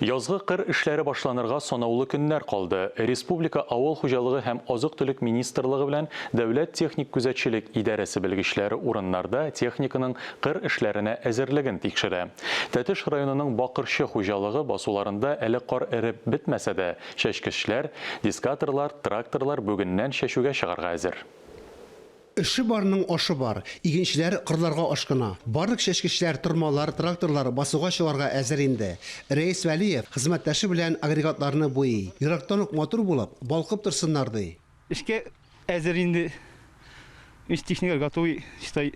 Язгы кыр эшләре башланырга санаулы көннәр калды. Республика Авыл хуҗалыгы һәм азык-төлек министрлыгы белән Дәүләт техник күзәтчелек идарәсе белгечләре урыннарда техниканың кыр эшләренә әзерлеген тикшерә. Тәтеш районының Бакырчы хуҗалыгы басуларында әле кар эреп бетмәсә дә, чәчкечләр, дискаторлар, тракторлар бүгеннән чәчүгә чыгарга әзер. Эше барның ашы бар. Игенчеләр кырларга ашкына. Барлык чәчкечләр, тырмалар, тракторлар басуга чыгарга әзер инде. Рәис Вәлиев хезмәттәше белән агрегатларны буйый. Ерактан ук матур булып, балкып торсыннар, ди. Эшкә әзер инде. Весь техника готовый, считай.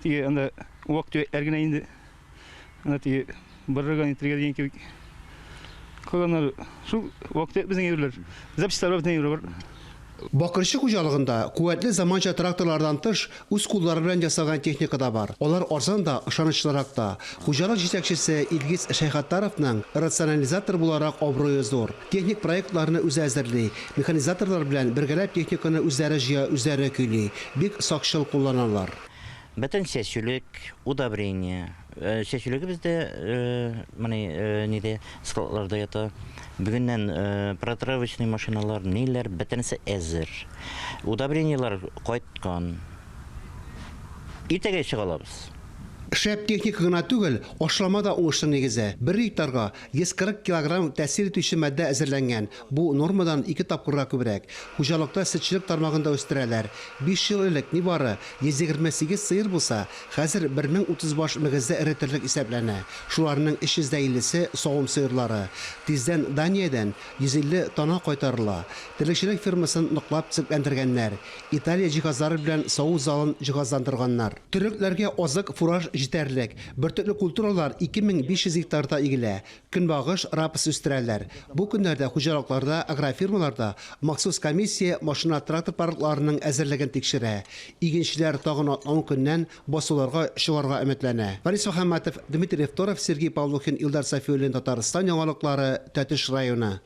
Теге анда вак-төякләр генә инде. Анда теге барырга нитергә дигән кебек. Калганнары шул вак-төяк безнең әйберләр. Запчастьлар бар, безнең әйберләр бар. Бакырчы хуҗалыгында куәтле заманча тракторлардан тыш, үз куллары белән ясалган техника да бар. Алар арзан да, ышанычлырак та. Хуҗалык җитәкчесе Илгиз Шәйхаттаровның рационализатор буларак абруе зур. Техник проектларны үзе әзерли, механизаторлар белән бергәләп техниканы үзләре җыя, үзләре көйли. Бик сакчыл кулланалар. Бөтен чәчүлек, удобрение. Чәчүлеге бездә менә нидә, складларда ята. Бүгеннән протравочный машиналар, ниләр, бөтенесе әзер. Удобрениеләр кайткан. Иртәгә чыга алабыз. Шәп техника гына түгел, ашлама да уңышның нигезе. Бер гектарга 140 килограмм тәэсир итүче матдә әзерләнгән, бу нормадан ике тапкырга күбрәк. Хуҗалыкта сөтчелек тармагын да үстерәләр. Биш ел элек нибары 128 сыер булса, хәзер 1030 баш мөгезле эре терлек исәпләнә. Шуларның 350 се савым сыерлары. Тиздән Даниядән 150 тана кайтарыла. Терлекчелек фермасын ныклап төзекләндергәннәр. Италия җиһазлары белән саву залын җиһазландырганнар. Терлекләргә азык, фураж җитәрлек. Бөртекле культуралар 2500 гектарда игелә. Көнбагыш, рапс үстерәләр. Бу көннәрдә хуҗалыкларда, агрофирмаларда махсус комиссия машина-трактор паркларының әзерлеген тикшерә. Игенчеләр тагын атна-ун көннән басуларга чыгарга өметләнә. Варис Мөхәммәтов, Дмитрий Второв, Сергей Павлухин, Илдар Сафиуллин, Татарстан яңалыклары, Тәтеш районы.